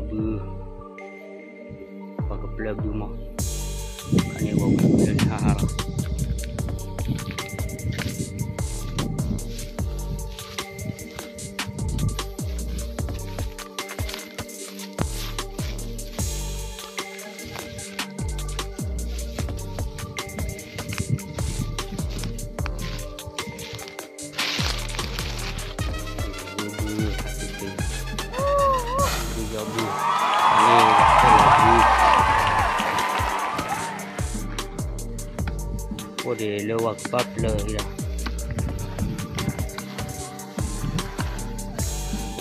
ဘု, ပှၤကပျၢၢ်ဘုမး, ခါန့ၣ်ဝဲဝံၤဘုလၢနဟါဟါလီၤ. ဘုဘု, ဘုယီဘု, န့ၣ်ဘု, အိၣ်ဒံးလၢဝၤကဘၣ်ပျၢၢ်အံၤဒီး, မ့ၢ်ဝ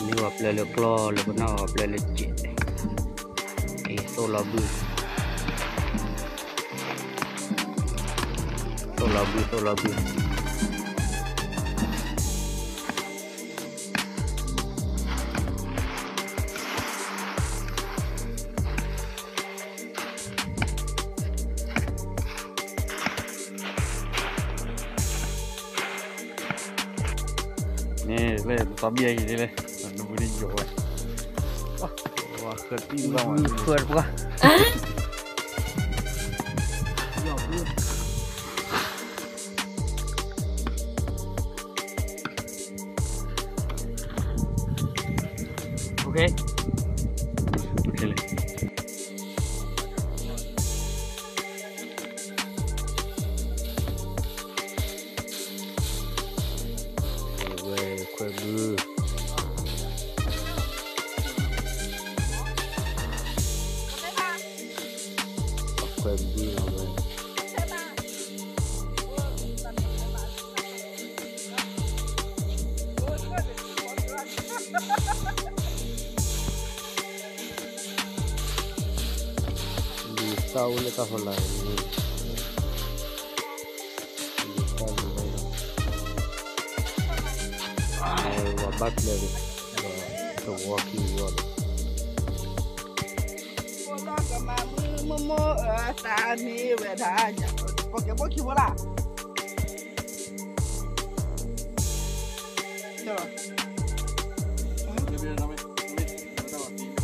ၤပျၢၢ်လၢကျီၢ်လၢပနီၢ်ဝၤပျၢၢ်လၢစဲး, အသိၣ်လီၤဘု, သိၣ်လီၤဘု သိၣ်လီၤဘု. န့ၣ်လၢသီဘံၣ်အံၤန့ၣ်လၢ နဘုဒံယိာ်ဝဲ, ဝါဃၢတံၢ်ဘၣ်ဝဲ, ဃၢတပှၢ်. OK, OK လံ. ဝဲခွဲးဘု, ခွဲးဘုလီၤဝဲ. ဒ်သၣ်အိၣ်လၢတၢ်ဖီလာ်န့ၣ်, ဒ်သၣ်လၢ, ဝၤဘၣ်ပျၢၢ်ဒီ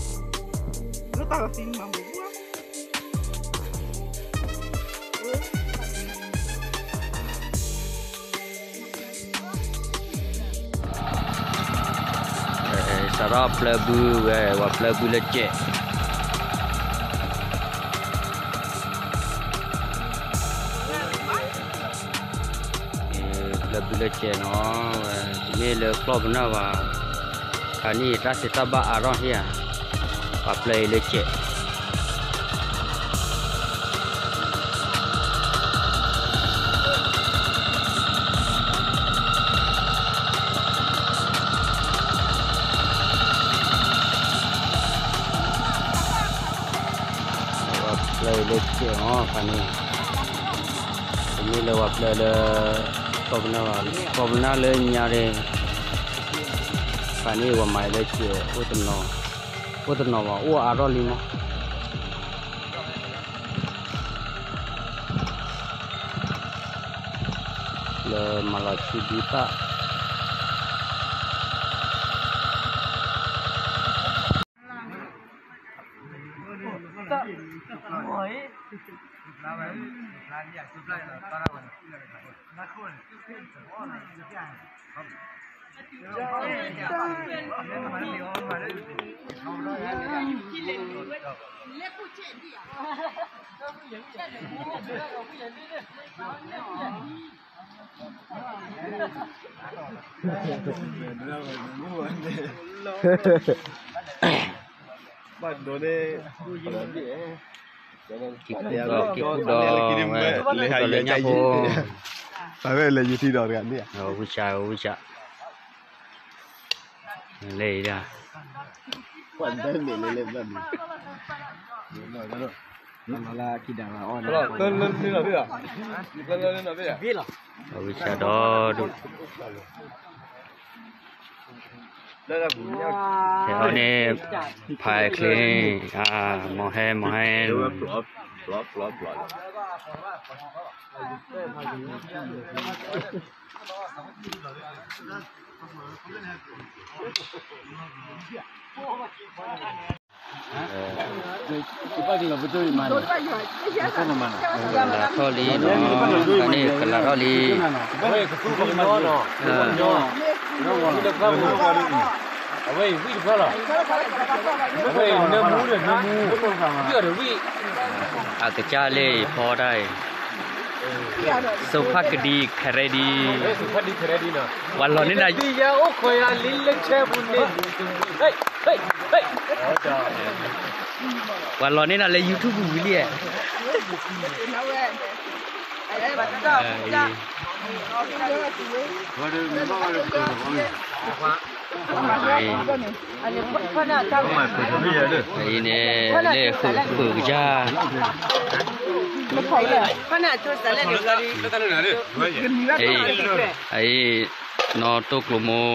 း, သဝီခံဝီဒီး, ကဲဘိခံဝီလၢ လၢတၢ်ကသံမၤမူ, စးထီၣ်ပျၢၢ်ဘုဝဲ, ဝဲပျၢၢ်ဘုလၢစဲး, ပျၢၢ်ဘုလၢစဲးနီၤ, ဝဲမ့ၢ်လၢကျီၢ်ပနၢ်ဘၣ်, ခါန့ၣ်တၢ်သ့တၢ်ဘၣ်အါထီၣ်ဟ့ၣ်ဧါ, ပှၤပျၢၢ်အံၤလၢစဲး ပှၤပျၢၢ်အံၤလၢစဲးနီၤ, ခါန့ၣ်, တမ့ၢ်လၢပှၤပျၢၢ်လၢ ကီၢ်ပနၢ်ဘၣ်, ကီၢ်ပနၢ်လၢညါန့ၣ်, ခါန့ၣ်ပှၤမၤအံၤလၢစဲး, အိၣ်တနီၤဘၣ်, အိၣ်အါထီၣ်လံမး လၢမၤလီၤဆံဒုသၣ်. ဘၣ်ဒိန့ၣ်, က့ၤကူၣ်ဒီး, က့ၤကူၣ်ဒီးလၢညါဖိ, ဝံၣ်ဆး, ဝံၣ်ဆး, လဲၤအံၤဒၣ်, ဝံၣ်ဆးဒီဒူၣ် ဖဲအီၤန့ၣ်, ဖးချ့, မီၤဟဲ, မီၤဟဲ, လၢ ကလၤထီၣ်လံနီၤ, ဖဲန့ၣ်ကလၤထီၣ်လံ, အဝဲအံၤဝံၣ်တဖျၢၣ်လီၤ, အဝဲအံၤနၢမူဒီးနၢမူ, အကစၢ်လၢအံၤဖီတၢ်အံၤ, စီၤဖးကဒံ ခရၢဒံ, ပှၤလီၤန့ၢ်နၤ, ပှၤလီၤန့ၢ်နၤလၢ YouTube ဝံၤလံဧါ. အံၤန့ၣ် လၢဃုာ်ကယၢ်, အံၤ နီၢ်တိၢ်ကျိၤမိၢ်, တိၢ်န့ၢ်ဒံးဧါ, သ့ၣ်ညါ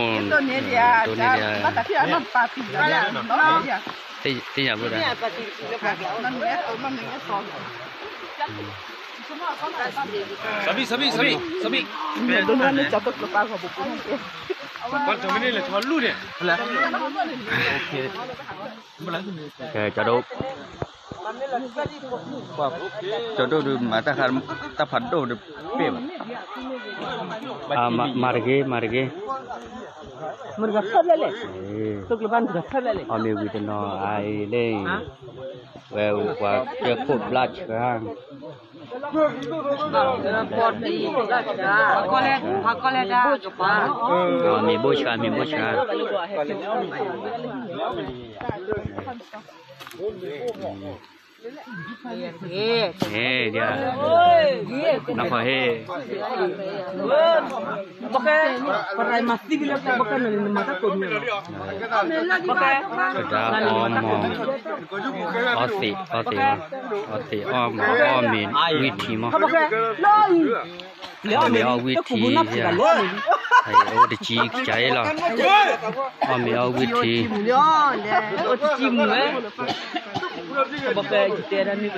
ဘၣ်ဒၣ် ကၠီဒိၣ်, ကၠီဒိၣ်ဒုးမၤတၢ်ဃးတၢ်ဖးဒိၣ်တပ့ၢ်ဘၣ်, မၤတဂ့ၤ မၤတဂ့ၤ, အီၣ်မ့ၤဝံၤတနီၤ အအံၤလၢ ဝဲပှၤကဲခိၣ်ဘျၣ်ဆှါ, မ့ၤဘိၣ်ဆှါ မ့ၤဘိၣ်ဆှါ, ဟဲ, နၢ်ဖီဟ့ၣ်, ဘၣ်ကဲ, ပရၤမၤသံလၢဘၣ်ကဲန့ၣ် နမၤတၢ်ကိးမံၤလီၤ, ပဒၣ်အီမီၤ, အီသံး, အီသံး, အီသံးအီမီၤ အီမ့ၤဝံၣ်ထံမီၤ, အီမ့ၤအီဝံၣ်ထံ, အိၣ်တကံကစၢ်အံၤလီ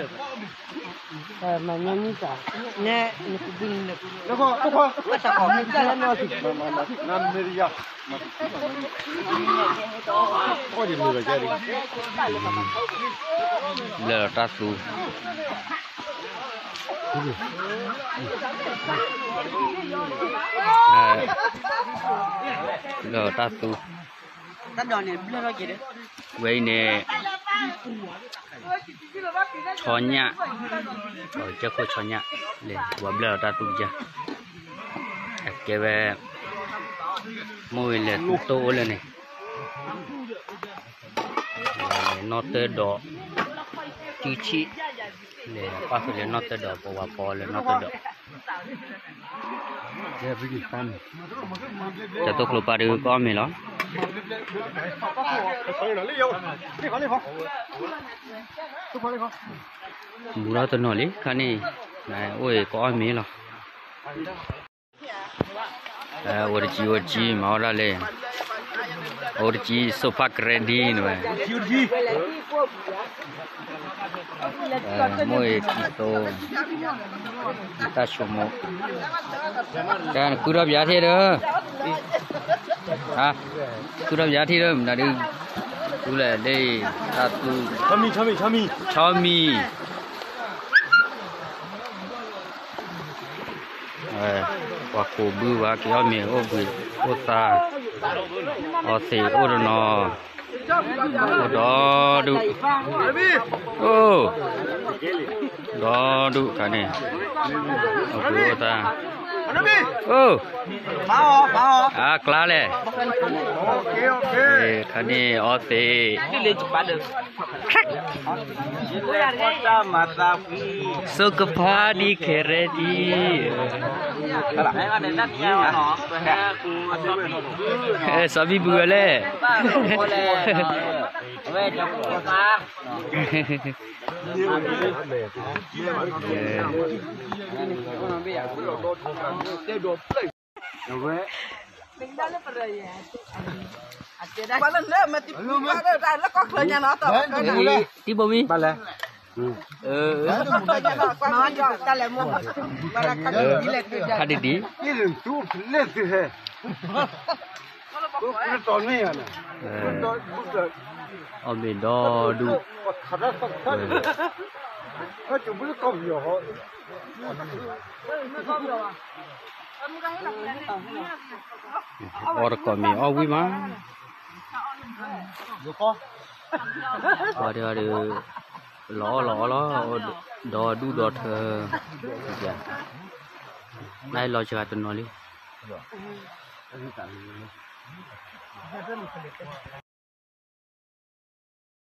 ၤ, အီမ့ၤအီဝံၣ်ထံ, အိၣ်တကံမုၢ်ဝဲ, ဘၣ်ကဲ, ဘျၢၣ်လီၤတၢ်သူ, ဘျၢၣ်လီၤတၢ်သူ, ဝဲအံၤန့ၣ် ဆီညၣ်, ကဲခိၣ်ဆီညၣ်, လဲၤဝဲဘျၢၣ်လီၤတၢ်သူကစၢ်, အကဲဝဲ, မိၢ်ဝဲလဲၤတိၢ်အိၣ်လၢန့ၣ်, နီၢ်တၢၢ်ဒီး, စုဆံၣ်, လဲၤပၣ်ဃုာ်လၢနီၢ်တၢၢ်ဒီး ပဝဲပီလၢနီၢ်တၢၢ်ဒီး ကၠီတိၢ်ကျိၤပၤဒုးကအီၣ်မ့ၤလီၤ, မူထီၣ်တနီၤလံ ခါန့ၣ်, အိၣ်အံၤကအီၣ်မ့ၤလီၤ, အိၣ်တကံ အိၣ်တကံ မၤအီၣ်ဒၣ်လဲၣ်, အိၣ်တကံ စီၤဖးကရၢဒံ န့ၣ်ဝဲ မိၢ်အံၤကံသိ, တၢ်ဆိကမိၣ်, တၢ်နဃုထီၣ်ပယါထံၣ်ဒီး, ဃုထီၣ်ပယါထံၣ်ဒီး မနုၤဒုး, ဃုလဲၣ်လၢ, တၢ်သူ, ဆီမံၤ, ဆီမံၤ, ဆီမံၤ, ပှၤကိးဘုဘၣ် က့ၤအီၣ်မ့ၤအိၣ်ဘှံးအိၣ်သါ, အီသံးအိၣ်တနီၤ, အိၣ်ဒီဒူၣ်, အိၣ်, ဒီဒူၣ်ခါန့ၣ်, အိၣ်ဘှံးအိၣ်သါ, အိၣ်, အကျါလဲၣ်, ခါန့ၣ်အီသံး စီၤကဖါဒံခဲရၢဒံ, စီၤဘံဘူဝဲလဲၣ်, တံၤဘိမံၤ, ခါဒံဒံ, တၢ်လၢမ့ၢ်, အီၣ်ဘ့ၣ်ဒီဒူၣ်, အီၣ်တကိးမ့ၤအီၣ်ဝံၤမး, အီၣ်ဒီး လီၤအီၣ်လီၤအီလီၤ, ဒီဒူၣ်ဒီထၢ, နလီၤစှၤတနီၤလံ.